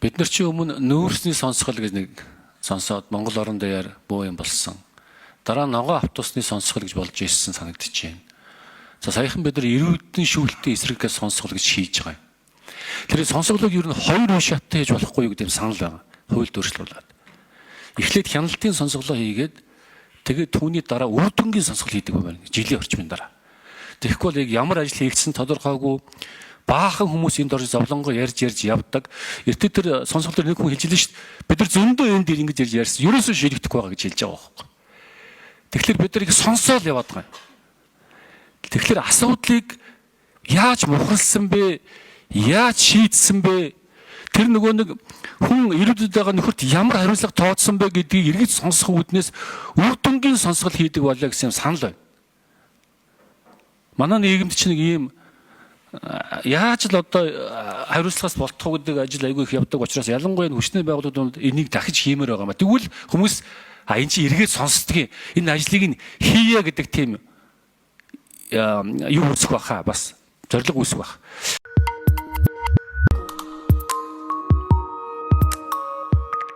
Бид нар чи өмнө нүүрсний сонсгол гэж нэг сонсоод Монгол орон даяар бөө юм болсон. Дараа нь ногоон автобусны сонсгол гэж болж ирсэн санагдаж байна. За, саяхан бид нар эрүүдэн шүүлтийн эсрэг гэж сонсгол гэж хийж байгаа юм. Тэр сонсголыг ер нь хоёр үе шаттай хийж болохгүй юу гэдэг юм санал байгаа. Хуульд өөрчлөлт. Эхлээд хяналтын сонсголоо хийгээд, тэгээд түүний дараа үр дүнгийн сонсгол хийдэг байна. Жилийн орчмын дараа. Тэгэхгүй бол яг ямар ажил хийгдсэн тодорхойгүй, баахан хүмүүс энд орж зовлонгоо ярьж ярьж явдаг. Эртээ тэр сонсгол дээр нэг хүн хэлж илээ шүү дээ. Бид нар зөндөө энд дэр ингэж ярьж ярьсан. Ерөөсөө шийдэгдэхгүй байгаа гэж хэлж байгаа байхгүй. Тэгэхээр бид нар их сонсоол яваад байгаа юм. Тэгэхээр асуудлыг яаж мухалсан бэ? Яаж шийдсэн бэ? Тэр нөгөө нэг хүн иргэдэд байгаа нөхөрт ямар хариуцлага тооцсон бэ гэдгийг эргэж сонсох үүднээс үр дүнгийн сонсгол хийдэг болоо гэсэн юм санал байна. Манай нийгэмд чинь нэг ийм яаж л одоо хариуцлагаас болтох гэдэг ажил айгүй их явдаг учраас ялангуяа хүчний байгууллагууд энийг дахиж хиймээр байгаа юм. Тэгвэл хүмүүс а энэ чинь эргээд сонсдгийг, энэ ажлыг нь хийе гэдэг тийм юу үүсэх баха, бас зорилго үүсэх бах.